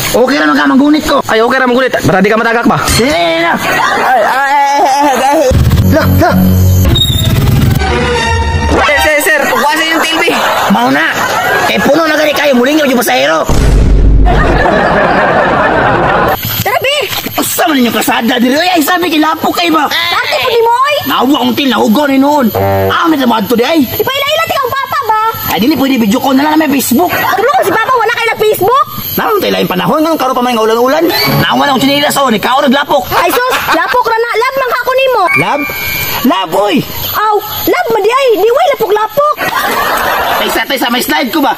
Okay ra man ka manggunit ko. Ay, okay ra manggunit. Basta di ka matagak ba? Sige na. Ay, ay, ay, ay. Lah, lah. Sir, sir, sir, kuha sa inyong tail, be. Mao na. Kay puno na gani kayo muling yung pasahero. Tara, be! Usa man ninyo kasada diri oy, ay sabi kay lapok kay ba. Dati po ni mo, oy! Nawa akong til nahugaw ni noon. Ah, may tamadto di ay. Ipaila-ila ti kang papa ba? Ay dili pwede video call na lang na may Facebook. Kablo ko si papa wala kay na Facebook. Naroon tayo laing panahon ngayon karon pa man nga ulan-ulan. Nawa na akong tsinilas oh, ni kao naglapok. Ay sus, lapok ra na. Lab man ka ako nimo. Lab? Lab oy. Aw, lab man di ay, di way lapok-lapok. Tay sa may slide ko ba?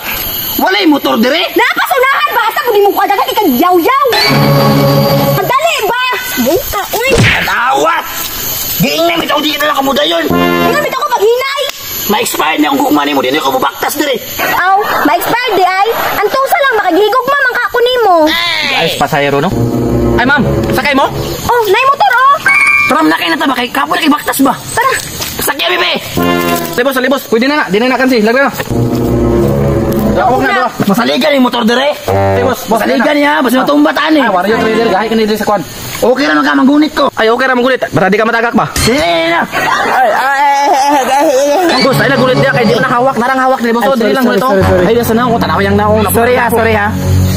Walay motor dire. Napasunahan ba asa mo di mo kadagan kay kag yaw-yaw. Dali ba? Buta, uy. Tawa. Giingnan mi tawdi na lang kamudayon. Ingon bitaw ko paghinay. Ma-expired na ang gugma nimo, dili ko mubaktas dire. Aw, ma-expired di ay. Antusa lang makagigog ma man ka ako nimo. Ayos pasahero, no? Ay, ma'am, sakay mo? Oh, nay motor oh. Tram na kay na ta ba kay kapo na kay baktas ba? Tara. Sakya bebe. Libos, libos. Pwede na na. Di na na kansi. Lagay na. Huwag na, doa. Masaligan yung motor dire. Libos, boss. Masaligan niya, basta matumba taan eh. Ay, warrior trader. Gahi ka ni diri sa kwan. Okay ra man ka manggunit ko. Ay, okay ra manggunit. Basta di ka matagak ba? Sige na. Ay, ay, ay, ay. Boss, ay nagulit diya kay di na hawak, narang hawak dili boss. Dili lang gulit. Ay, sa naong tanaw yang naong. Sorry ha, sorry ha.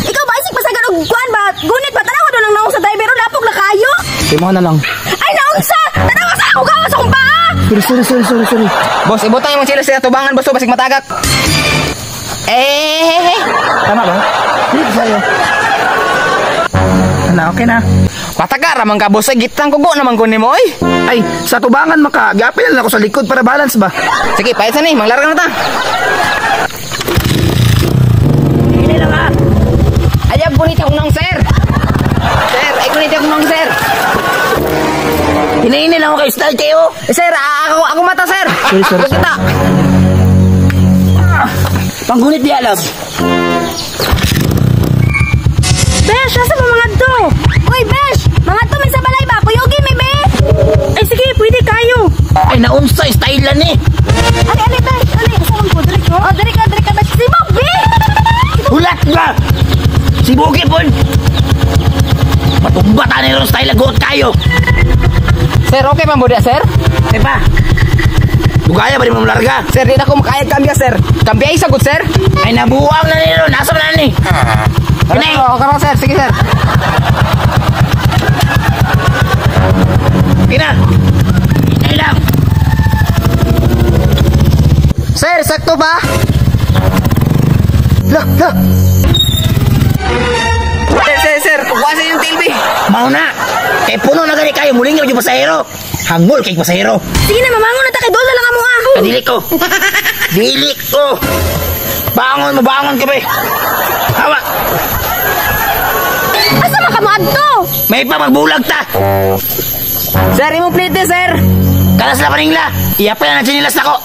Ikaw ba isig pasagan og kuan ba? Gunit ba tanawa do nang naong sa driver oh, lapok na kayo. Timo na lang. Ay naong sa! Tanawa sa ako gawas akong paa. Sorry, sorry, sorry, sorry, sorry. Boss, ibutang imong sila sa tubangan boss, basig matagak. Eh. Tama ba? Dili sa'yo. Ana, okay na. Pataga ra man ka boss, ay gitang kugo naman ko nimo oy. Ay, sa tubangan maka, gapil na ako sa likod para balance ba? Sige, paisa ni, manglarga na ta. Hindi lang ha. Ay, gunit akong naong sir. Sir, ay gunit akong naong sir. Hinihingi lang ako kay style kayo. Eh, sir, ako mata sir. Sorry, sorry, Ako kita. Panggunit di alam. Besh, asa ba mga to? Uy, Besh, mga to may sa balay ba? Kuyugi may be. Ay sige, pwede kayo. Ay, naunsa style lang eh. Ali, ali, Besh, ali. Asa man ko, diri ko? Oh, diri ka, diri ka, Besh. Sibog, be! Hulat ba? Si Bugi pon. Matumba ta ni ron style guot kayo. Sir, okay man budya sir? Eh pa. Bugaya ba di mo larga? Sir, di na ko makayag kambya sir. Kambya isa gud sir. Ay nabuwang na ni ron. Asa man na ni? Kini. Oh, okay sir, sige sir. Kina. Hinay lang. Sir, sakto ba? Lah, lah. Sir, sir, sir, kuha sa inyong tail, be. Mao na. Kay puno na gani kayo muling yung pasahero. Hangol kay pasahero. Sige na, mamangon na ta kay dola lang amo ah. Dili ko. Dili ko. Bangon mo, bangon ka be. Hawa. Asa man ka mo adto? May pa magbulag ta. Sir, imong plate, sir. Kalas na paningla. Iya pa na chinilas nako.